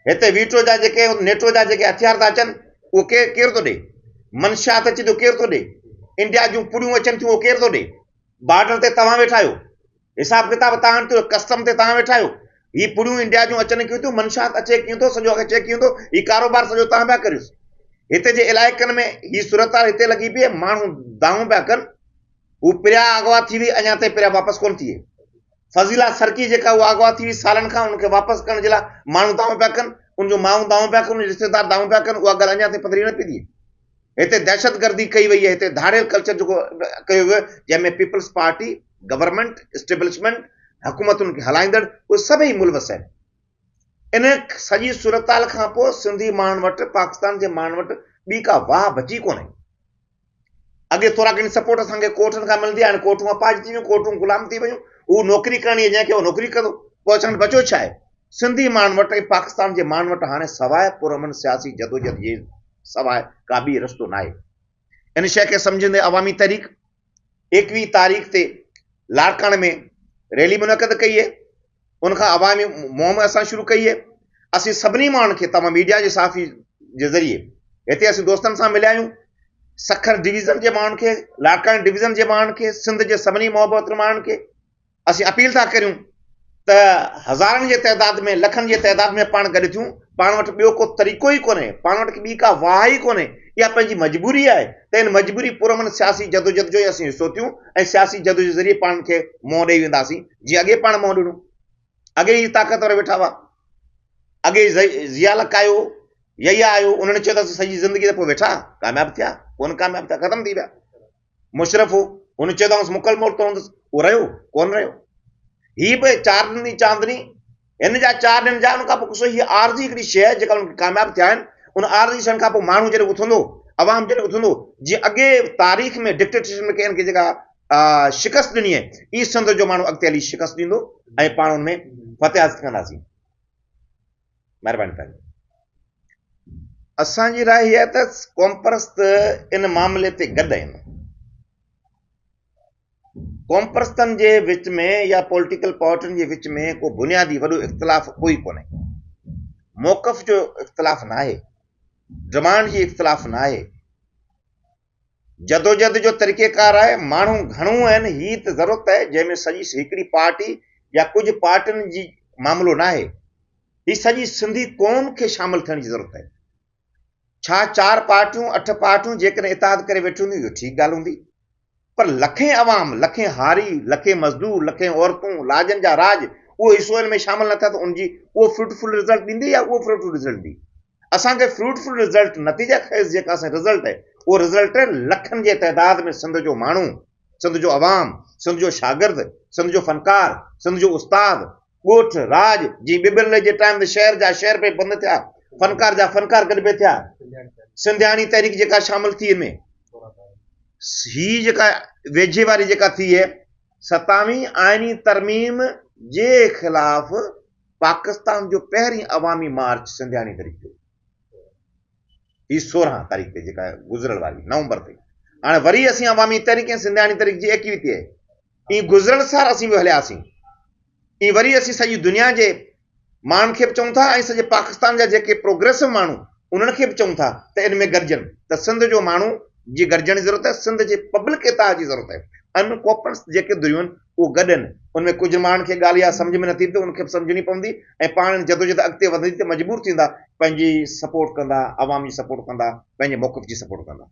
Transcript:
هتي ويٽو جا جيڪي نيٽو جا جيڪي هٿيار ٿا اچن اهو ڪير ڪير ٿو ڏي؟ منشيات اچي ٿو ڪير ٿو ڏي؟ انڊيا جون پڙيون اچن ٿيون اهو ڪير ٿو ڏي؟ بارڊر تي توهان ويٺا آهيو، حساب ڪتاب توهان ٿيو، ڪسٽم تي توهان ويٺا آهيو، هي پڙيون انڊيا جون اچن ڪيون ٿيون، منشيات اچي ڪيئن ٿو، سڄو اچي ڪيئن ٿو، هي ڪاروبار سڄو توهان پيا ڪريوس. هتي جي علائقن ۾ هي صورتحال هتي لڳي پئي آهي، ماڻهو دانهون پيا ڪن، هو پريا اغوا ٿي وئي اڃا تائين پريا واپس ڪونه ٿي. فضيلا سرڪي جيڪا اها اغوا ٿي وئي سالن کان ان کي واپس ڪرڻ جي لاء ماڻهو دانهون پيا ڪن، ان جون مائون دانهون پيا ڪن، ان جا رشتيدار دانهون پيا ڪن، اها ڳالهه اڃا تائين پڌري نه پئي ٿئي. هتي دهشتگردي ڪئي وئي آهي، هتي ڌاڙيل ڪلچر جيڪو ڪيو ويو آهي، جنهن ۾ پيپلز پارٽي، گورنمينٽ، اسٽيبلشمينٽ، حڪومتن کي هلائيندڙ اهي سڀئي ملوث آهن. ان سڄي صورتحال کان پوء سنڌي ماڻهن وٽ، پاڪستان جي ماڻهن وٽ ٻي ڪا واهه بچي ڪونهي. اڳي ٿورا گهڻي سپورٽ اسان کي ڪورٽن کان ملندي هاڻي ڪورٽون اپاهج ٿي ويون، ڪورٽون غلام ٿي ويون، هو نوڪري ڪرڻي آهي جنهن کي اهو نوڪري ڪندو، پوء اسان وٽ بچيو ڇا آهي؟ سنڌي ماڻهن وٽ ۽ پاڪستان جي ماڻهن وٽ هاڻي سواء پرامن سياسي جدوجهد جي سواء ڪا ٻي رستو ناهي. ان شيء کي سمجهندي عوامي تحريڪ 21 تاريخ تي لاڙڪاڻي ۾ ريلي منعقد ڪئي آهي. ان کان عوامي مهم اسان شروع ڪئي آهي. اسين سڀني ماڻهن کي توهان ميڊيا جي صحافي جي ذريعي هتي اسين دوستن سان مليا آهيون. سکر ڊويزن جي ماڻهن کي، لاڙڪاڻي ڊويزن جي ماڻهن کي، سنڌ جي سڀني محبت ماڻهن کي اسين اپيل ٿا ڪريون ته هزارن جي تعداد ۾ لکن جي تعداد ۾ پاڻ گڏ ٿيون، پاڻ وٽ ٻيو ڪو طريقو ئي ڪونهي، پاڻ وٽ ٻي ڪا واهه ئي ڪونهي، اها پنهنجي مجبوري آهي ته ان مجبوري پرامن سياسي جدوجھد جو ئي اسين حصو ٿيون ۽ سياسي جدوجھد ذريعي پاڻ کي منهن ڏئي وينداسين، جيئن اڳي پاڻ منهن ڏنو، اڳي ئي طاقتور ويٺا هئا، اڳي ضياء الحق آيو، يحيٰ آيو، انهن چيو ته اسين سڄي زندگي ته پوء ويٺا، ڪامياب ٿيا، ڪونه ڪامياب ٿيا، ختم ٿي ويا. مشرف هو، هن چيو ته آئون مڪل مور ته هوندس، اهو رهيو؟ ڪونه رهيو. هي به چار ڏينهن جي چاندني، هن جا چار ڏينهن جا ان کان پوء قصو هي عارضي هڪڙي شيء آهي جيڪا انهن ڪامياب ٿيا آهن، ان عارضي شين کان پوء ماڻهو جڏهن اٿندو، عوام جڏهن اٿندو، جيئن اڳي تاريخ ۾ ڊڪٽيٽرشپ ۾ ڪنهن کي جيڪا شڪست ڏني آهي، ائين سنڌ جو ماڻهو اڳتي هلي شڪست ڏيندو ۽ پاڻ ان ۾ فتح حاصل ڪنداسين. مهرباني توهان جي. اسان جي راء هي آهي ته قومپرست ان معاملي تي گڏ آهن. قومپرستن جي وچ ۾ يا پوليٽيڪل پارٽين جي وچ ۾ ڪو بنيادي وڏو اختلاف ڪوئي ڪونهي. موقف جو اختلاف ناهي، ڊمانڊ جي اختلاف ناهي. جدوجھد جو طريقيڪار آهي، ماڻهو گهڻو آهن، هي ته ضرورت آهي جنهن ۾ سڄي هڪڙي پارٽي يا ڪجهه پارٽين جي معاملو ناهي، هي سڄي سنڌي قوم کي شامل ٿيڻ جي ضرورت آهي. ڇا چار پارٽيون، اٺ پارٽيون جيڪڏهن اتحاد ڪري ويٺيون هونديون اهو ٺيڪ ڳالهه هوندي پر لکين عوام، لکين هاري، لکين مزدور، لکين عورتون، لاڄن جا راڄ اهو حصو ان ۾ شامل نه ٿيا ته ان جي اهو فروٽفل رزلٽ ڏيندي يا اهو فروٽفل رزلٽ ڏيندي؟ اسان کي فروٽفل رزلٽ نتيجه خيز جيڪا اسان رزلٽ آهي اهو رزلٽ لکن جي تعداد ۾ سنڌ جو ماڻهو، سنڌ جو عوام، سنڌ جو شاگرد، سنڌ جو فنڪار، سنڌ جو استاد، ڳوٺ، راڄ، جي ٻٻرلي جي ٽائيم تي شهر جا شهر پئي بند ٿيا، فنڪار جا فنڪار گڏ پئي ٿيا، سنڌياڻي تحريڪ جيڪا شامل ٿي ان ۾ هي جيڪا ويجهي واري جيڪا ٿي آهي ستاوين آئيني ترميم جي خلاف پاڪستان جو پهرين عوامي مارچ سنڌياڻي تحريڪ جو هي 16 تاريخ تي جيڪا گذريل واري نومبر تي هاڻي وري اسين عوامي تحريڪ ۽ سنڌياڻي تحريڪ جي 21 تي آهي ائين گذريل سال اسين به هلياسين ائين وري اسين سڄي دنيا جي ماڻهن کي به چئون ٿا ۽ سڄي پاڪستان جا جيڪي پروگريسو ماڻهو انهن کي به چئون ٿا ته ان ۾ گڏجن ته سنڌ جو ماڻهو جي گڏجڻ جي ضرورت آهي سنڌ جي پبلڪ اتحاد جي ضرورت آهي ان ڪوپنس جيڪي ڌريون آهن اهو گڏ آهن ان ۾ ڪجهه ماڻهن کي ڳالهه اها سمجهه ۾ نٿي اچي ته ان کي به سمجهڻي پوندي ۽ پاڻ ان جدوجهد اڳتي وڌندي ته مجبور ٿيندا پنهنجي سپورٽ ڪندا عوام جي سپورٽ ڪندا پنهنجي موقف جي سپورٽ ڪندا.